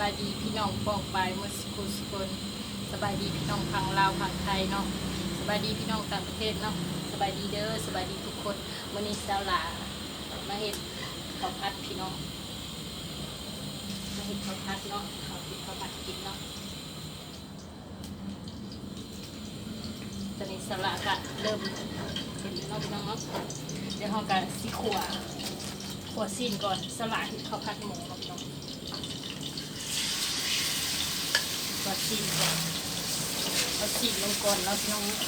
ສະບາຍດີພີ່ນ້ອງປ້ອງປາຍໝົດສູ່ຜູ້ສູ່ຄົນ, ສະບາຍດີພີ່ນ້ອງຝັ່ງລາວຝັ່ງໄທເນາະ, ສະບາຍດີພີ່ນ້ອງຕ່າງປະເທດເນາະ, ສະບາຍດີເດີ ສະບາຍດີທຸກຄົນ. ມື້ນີ້ສາວຫຼ້າມາເຮັດເຂົ້າຜັດພີ່ນ້ອງ, ມາເຮັດເຂົ້າຜັດເນາະ, ເຮົາເຮັດເຂົ້າຜັດກິນເນາະ. ຕອນນີ້ສາວຫຼ້າກະເລີ່ມເຮັດແລ້ວເນາະພີ່ນ້ອງເນາະ. ດຽວເຮົາກະຊິຂົ້ວ ຂົ້ວຊີ້ນກ່ອນ, ສາວຫຼ້າເຮັດເຂົ້າຜັດໝູເນາະພີ່ນ້ອງ, ຂົ້ວຊີ້ນກ່ອນ, ເອົາຊີ້ນລົງກ່ອນເນາະພີ່ນ້ອງເນາະ.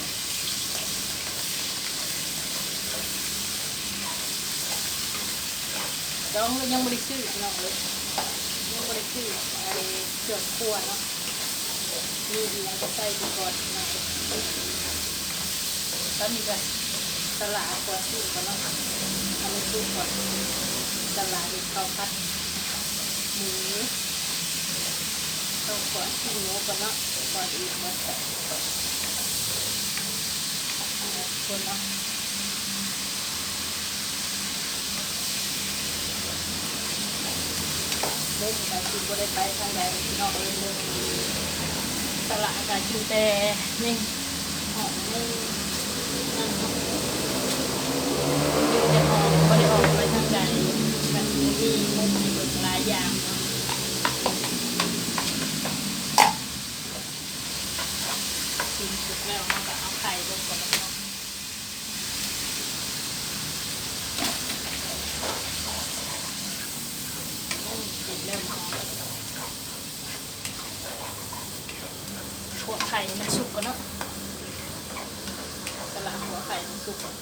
ດອງກໍຍັງບໍ່ໄດ້ຊື້ພີ່ນ້ອງເອີຍ, ຍັງບໍ່ໄດ້ຊື້ໄອ້ເຄື່ອງຄົວເນາະ, ມີອີ່ຫຍັງກໍໃສ່ໄປກ່ອນພີ່ນ້ອງເອີຍ. ຕອນນີ້ກໍສາວຫຼ້າຂົ້ວຊີ້ນກ່ອນເນາະ, ໃຫ້ມັນສຸກກ່ອນ, ສາວຫຼ້າເຮັດເຂົ້າຜັດໝູ, ຕ້ອງຂົ້ວຊີ້ນໝູກ່ອນເນາະ ກ່ອນອື່ນໝົດ. ຄົນເນາະ ເບິ່ງກະຊິບໍ່ໄດ້ໄປທາງໃດພີ່ນ້ອງເອີຍ, ເບິ່ງສາວຫຼ້າກະກິນແຕ່ນີ້ ຫອມ ນີ້ ນັ້ນເນາະ, ຢູ່ແຕ່ຫ້ອງ ບໍ່ໄດ້ອອກໄປທາງໃດ, ກະຊິບໍ່ມີມຸມໃຫ້ເບິ່ງຫຼາຍຢ່າງເນາະ. ຊີ້ນສຸກແລ້ວ ເຮົາກໍເອົາໄຂ່ລົງກ່ອນເນາະ. ໂອ້ ເປັນແລ້ວເນາະ, ຂົ້ວໄຂ່ໃຫ້ມັນສຸກກ່ອນເນາະ, ສາວຫຼ້າຂົ້ວໄຂ່ໃຫ້ມັນສຸກກ່ອນ.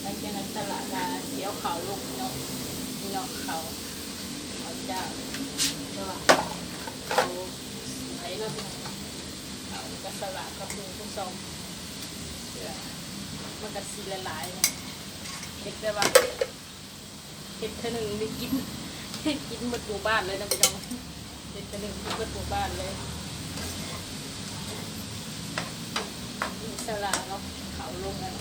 ຫຼັງຈາກນັ້ນສາວຫຼ້າກໍຊິເອົາເຂົ້າລົງເນາະ, ນີ້ເນາະ ເຂົ້າ ເຂົ້າຈ້າວ ແຕ່ວ່າເຂົ້າສວຍເນາະ, ເຂົ້າ ແລ້ວກໍສາວຫຼ້າກັບໝູທັງສອງເທື່ອ ມັນກໍຊິຫຼາຍໆເນາະ, ເຮັດແບບວ່າ ເຮັດເທື່ອໜຶ່ງນີ້ກິນ ກິນໝົດໝູ່ບ້ານເລີຍນະພີ່ນ້ອງ, ເຮັດເທື່ອໜຶ່ງກິນໝົດໝູ່ບ້ານເລີຍ. ມີສາວຫຼ້າເນາະ ເຂົ້າລົງແລ້ວ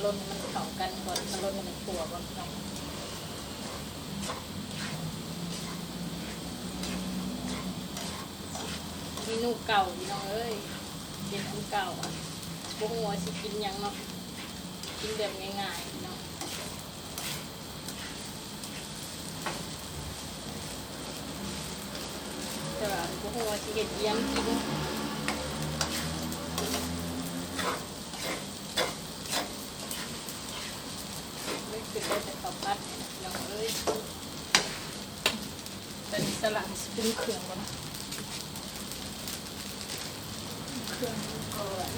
ລົນໃຫ້ມັນເຂົ້າກັນກ່ອນ, ລົນໃຫ້ມັນທົ່ວກ່ອນພີ່ນ້ອງ. ເມນູເກົ່າພີ່ນ້ອງເອີຍ, ເຮັດອັນເກົ່າ ບໍ່ຮູ້ວ່າຊິກິນຫຍັງເນາະ, ກິນແບບງ່າຍໆເນາະ, ແຕ່ວ່າບໍ່ຮູ້ວ່າຊິເຮັດອີ່ຫຍັງກິນ. ເລີຍຄິດໄດ້ແຕ່ເຂົ້າຜັດນີ້ແຫຼະພີ່ນ້ອງເອີຍ. ຕອນນີ້ສາວຫຼ້າຊິປຸງເຄື່ອງກ່ອນເນາະ, ເຄື່ອງກ່ອນ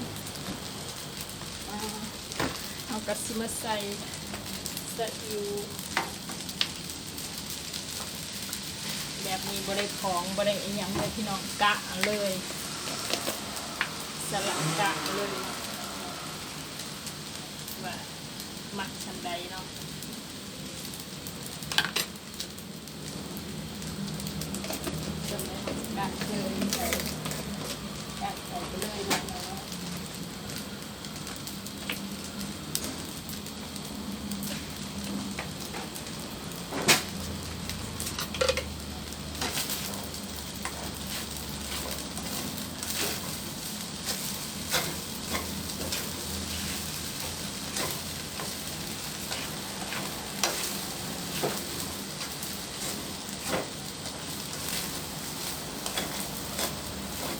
ອ່າ ເຮົາກໍຊິມາໃສ່ສະອິ້ວ ແບບນີ້ບໍ່ໄດ້ຜອງ ບໍ່ໄດ້ອີ່ຫຍັງເລີຍພີ່ນ້ອງ, ກະເອົາເລີຍ ສາວຫຼ້າກະເອົາເລີຍ ວ່າມັກສ່ຳໃດເນາະ. ກະເຕີມໃສ່ ກະໃສ່ໄປເລີຍເນາະ.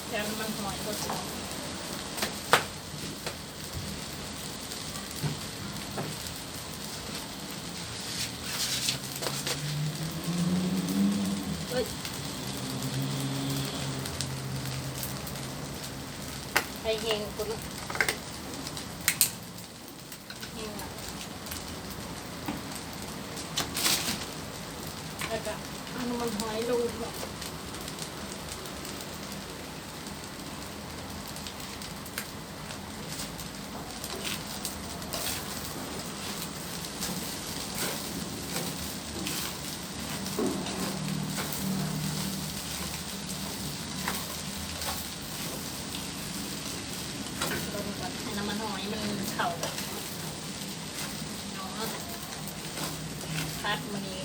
ແຕ່ມັນຫອຍກໍ ເອີຍ ໄຟແຮງພຸ້ນເນາະ. ແລ້ວກະເອົານ້ຳມັນຫອຍລົງເນາະ. ໃຫ້ນ້ຳມັນຫອຍມັນເຂົ້າກັນເນາະ. ຜັດມື້ນີ້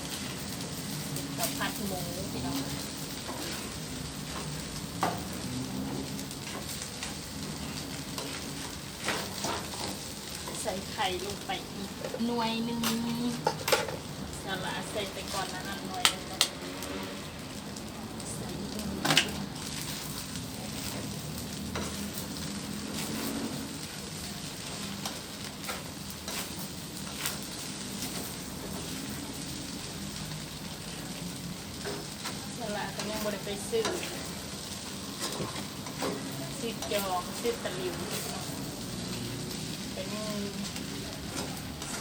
ເປັນກັບຜັດໝູພີ່ນ້ອງ. ໃສ່ໄຂ່ລົງໄປອີກໜ່ວຍໜຶ່ງ. ສາລະໃສ່ໄປກ່ອນໜ້ານັ້ນໜ່ວຍໜຶ່ງເນາະ. ໃສ່ລົງ. ສາລະກໍຍັງບໍ່ໄດ້ໄປຊື້ ຊື້ຈອງ ຊື້ຕະຫຼິວເນາະ. ກໍຍັງ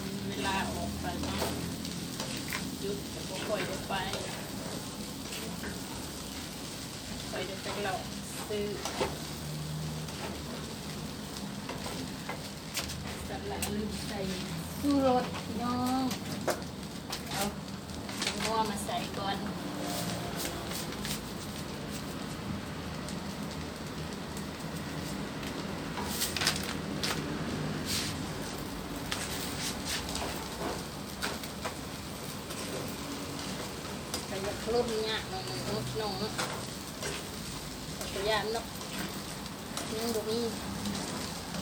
ມີເວລາອອກໄປເນາະ ຢຸດກໍບໍ່ຄ່ອຍໄດ້ໄປ ຄ່ອຍໄດ້ໄປເລາະຊື້. ສາລະລືມໃສ່ຊູລົດພີ່ນ້ອງ. ເອົາຫົວມາໃສ່ກ່ອນ. ກໍຢາກລົດຍາກໜ້ອຍໜຶ່ງເນາະພີ່ນ້ອງເນາະ. ກໍຢ້ານເນາະ ຍັງບໍ່ມີ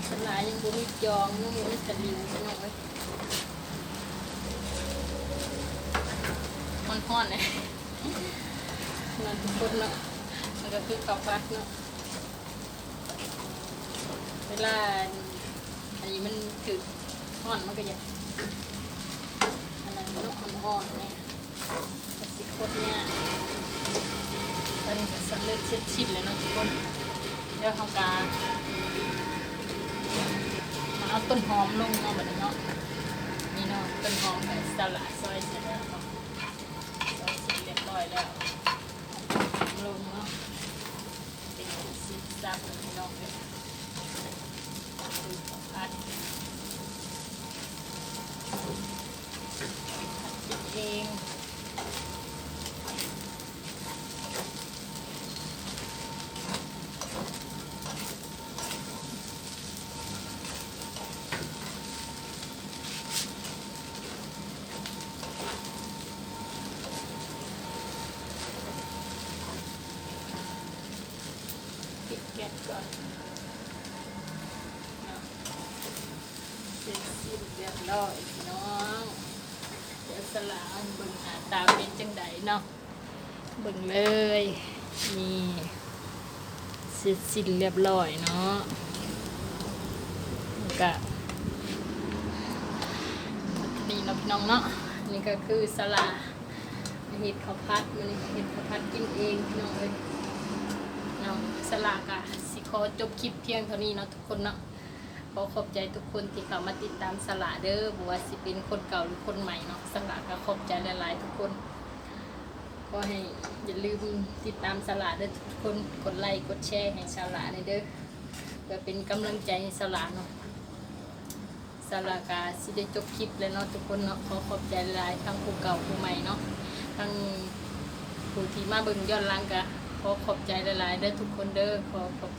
ສ່ວນຫຼາຍຍັງບໍ່ມີຈອງ ຍັງບໍ່ມີຕະຫຼິວພີ່ນ້ອງເອີຍ. ຮ້ອນໆ ເນາະທຸກຄົນເນາະ. ມັນກໍຄືເຂົ້າຜັດເນາະ ເວລາອັນນີ້ມັນຖືກຮ້ອນ ມັນກໍຢາກອັນນັ້ນເນາະ ຮ້ອນໆ ແນ່. ກໍຊິຄົດຍາກ. ຕອນນີ້ກໍສຳເລັດເສັດສິ້ນແລ້ວເນາະທຸກຄົນ. ດຽວເຮົາກໍມາເອົາຕົ້ນຫອມລົງເນາະ ບັດນີ້ເນາະ. ນີ້ເນາະ ຕົ້ນຫອມກໍສາລະຊອຍເສັດແລ້ວເນາະ ຊອຍເສັດຮຽບຮ້ອຍແລ້ວ ລົງເນາະ. ເປັນເສັ້ນສັບເລີຍພີ່ນ້ອງເອີຍ. ຜັດ ຜັດກິນເອງ. ປິດແກັສກ່ອນເນາະ. ເສັດສິ້ນຮຽບຮ້ອຍພີ່ນ້ອງ. ດຽວສາລະເບິ່ງໜ້າຕາເປັນຈັ່ງໃດເນາະ. ເບິ່ງເລີຍ ນີ້ ເສັດສິ້ນຮຽບຮ້ອຍເນາະ. ແລ້ວກະ ນີ້ເນາະພີ່ນ້ອງເນາະ. ນີ້ກໍຄືສາລະເຮັດເຂົ້າຜັດ ມື້ນີ້ເຮັດເຂົ້າຜັດກິນເອງພີ່ນ້ອງເອີຍເນາະ. ສາລະກະຊິຂໍຈົບຄລິບພຽງເທົ່ານີ້ເນາະທຸກຄົນເນາະ. ຂໍຂອບໃຈທຸກຄົນທີ່ເຂົ້າມາຕິດຕາມສາລະເດີ ບໍ່ວ່າຊິເປັນຄົນເກົ່າຫຼືຄົນໃໝ່ເນາະ. ສາລະກໍຂອບໃຈຫຼາຍໆທຸກຄົນ. ຂໍໃຫ້ຢ່າລືມຕິດຕາມສາລະເດີທຸກຄົນ ກົດໄລກົດແຊໃຫ້ສາລະແດ່ເດີ ເພື່ອເປັນກຳລັງໃຈໃຫ້ສາລະເນາະ. ສາລະກະຊິໄດ້ຈົບຄລິບແລ້ວເນາະທຸກຄົນເນາະ. ຂໍຂອບໃຈຫຼາຍໆ ທັງຜູ້ເກົ່າຜູ້ໃໝ່ເນາະ ທັງຜູ້ທີ່ມາເບິ່ງຍ້ອນຫຼັງ ກະຂໍຂອບໃຈຫຼາຍໆເດີທຸກຄົນເດີ. ຂໍຂອບ